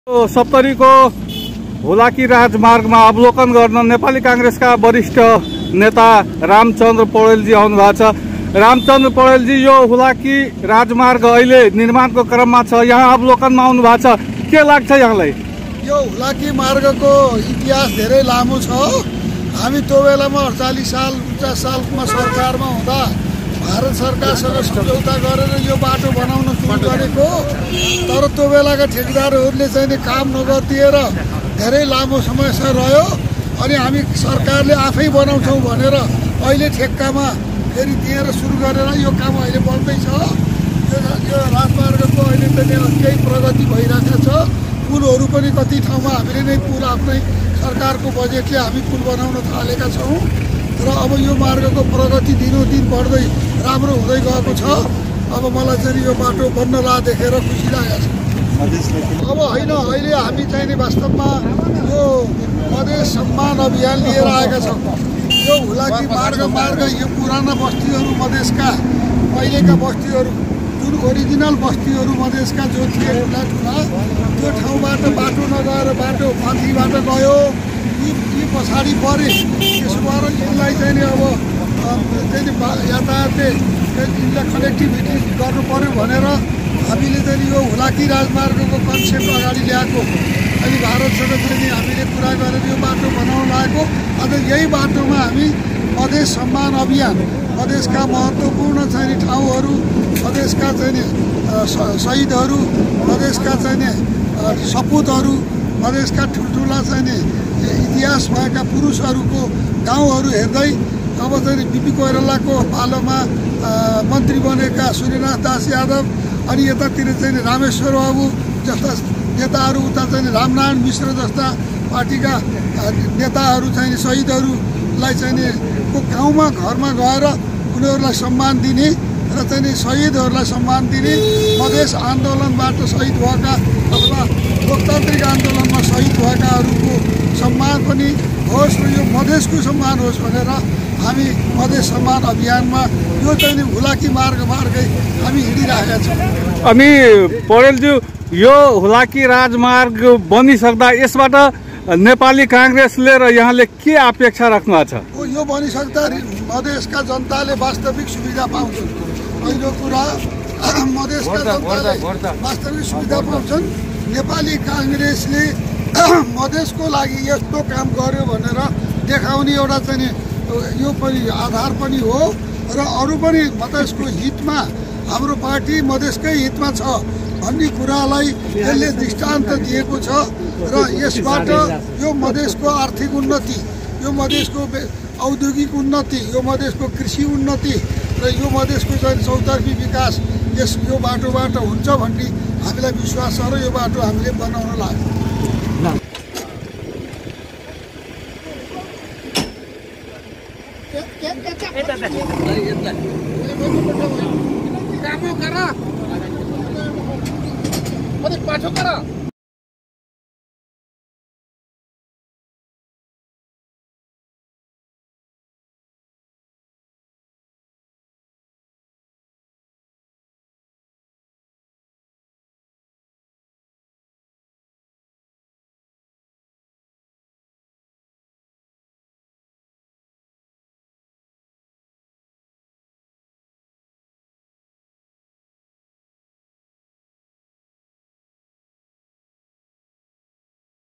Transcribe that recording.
70 को हुलाकी राजमार्गमा अवलोकन गर्न नेपाली कांग्रेसका वरिष्ठ नेता रामचन्द्र पौडेलजी आउनु भएको छ। रामचन्द्र पौडेलजी, यो हुलाकी राजमार्ग अहिले निर्माणको क्रममा छ, यहाँ अवलोकनमा आउनु भएको छ, के लाग्छ यहाँलाई? यो हुलाकी मार्गको इतिहास धेरै लामो छ। हामी त्यो बेलामा 48 साल 49 सालमा सरकारमा हुँदा भारत सरकारसँग सम्झौता गरेर यो बाटो बनाउन सुरु गरेको, तर त्यो बेलाका ठेकेदारहरूले चाहिँ काम नगरिदिएर धेरै लामो समस्या रह्यो। अनि हामी सरकारले आफै बनाउँछौँ भनेर अहिले ठेक्कामा फेरि दिएर सुरु गरेर यो काम अहिले बन्दैछ। यो राजमार्गको अहिले पनि केही प्रगति भइरहेको छ। पुलहरू पनि कति ठाउँमा हामीले नै पुल आफ्नै सरकारको बजेटले हामी पुल बनाउन थालेका छौँ र अब यो मार्गको प्रगति दिनोदिन बढ्दै राम्रो हुँदै गएको छ। अब मलाई चाहिँ यो बाटो बन्न ला देखेर खुसी लागेको छ। अब होइन, अहिले हामी चाहिँ वास्तवमा यो मधेस सम्मान अभियान लिएर आएका छौँ। यो हुलाकी मार्ग यो पुराना बस्तीहरू मधेसका पहिलेका बस्तीहरू जुन ओरिजिनल बस्तीहरू मधेसका जो थिए ठुला ठुला, त्यो ठाउँबाट बाटो नगएर बाटो माथिबाट गयो, यी पछाडि परे। त्यसो भएर यिनलाई चाहिँ अब यातायातले यिनलाई कनेक्टिभिटी गर्नु पर्यो भनेर हामीले चाहिँ यो हुलाकी राजमार्गको कन्सेप्ट अगाडि ल्याएको। अनि भारतसँग चाहिँ हामीले कुरा गरेर यो बाटो बनाउन लागेको। अझ यही बाटोमा हामी मधेस सम्मान अभियान, मधेसका महत्त्वपूर्ण चाहिँ ठाउँहरू, मधेसका चाहिँ शहीदहरू, मधेसका चाहिँ सपुतहरू, मधेसका ठुल्ठुला चाहिँ इतिहास भएका पुरुषहरूको गाउँहरू हेर्दै अब चाहिँ बिपी कोइरालाको पालोमा मन्त्री बनेका सूर्यनाथ दास यादव, अनि यतातिर चाहिँ रामेश्वर बाबु जस्ता नेताहरू, उता चाहिँ रामनारायण मिश्र जस्ता पार्टीका नेताहरू चाहिँ शहीदहरूलाई चाहिँ को गाउँमा घरमा गएर उनीहरूलाई सम्मान दिने र चाहिँ शहीदहरूलाई सम्मान दिने, मधेस आन्दोलनबाट शहीद भएका अथवा लोकतान्त्रिक आन्दोलनमा शहीद भएकाहरूको सम्मान पनि होस् र यो मधेसको सम्मान होस् भनेर हामी मधेस सम्मान अभियानमा यो चाहिँ हुलाकी मार्गै हामी हिँडिरहेका छौँ। अनि पौडेलज्यू, यो हुलाकी राजमार्ग बनिसक्दा यसबाट नेपाली कांग्रेसले र यहाँले के अपेक्षा राख्नु भएको छ? यो बनिसक्दा मधेसका जनताले वास्तविक सुविधा पाउँछन्। पहिलो कुरा, मधेसका जनताले वास्तविक सुविधा पाउँछन्। नेपाली कांग्रेसले मधेसको लागि यस्तो काम गर्यो भनेर देखाउने एउटा चाहिँ यो पनि आधार पनि हो र अरू पनि मधेसको हितमा, हाम्रो पार्टी मधेसकै हितमा छ भन्ने कुरालाई यसले दृष्टान्त दिएको छ। र यसबाट यो मधेसको आर्थिक उन्नति, यो मधेसको औद्योगिक उन्नति, यो मधेसको कृषि उन्नति र यो मधेसको चाहिँ चौतर्फी विकास यो बाटोबाट हुन्छ भन्ने हामीलाई विश्वास छ र यो बाटो हामीले बनाउन लाग्यो। पाठो करा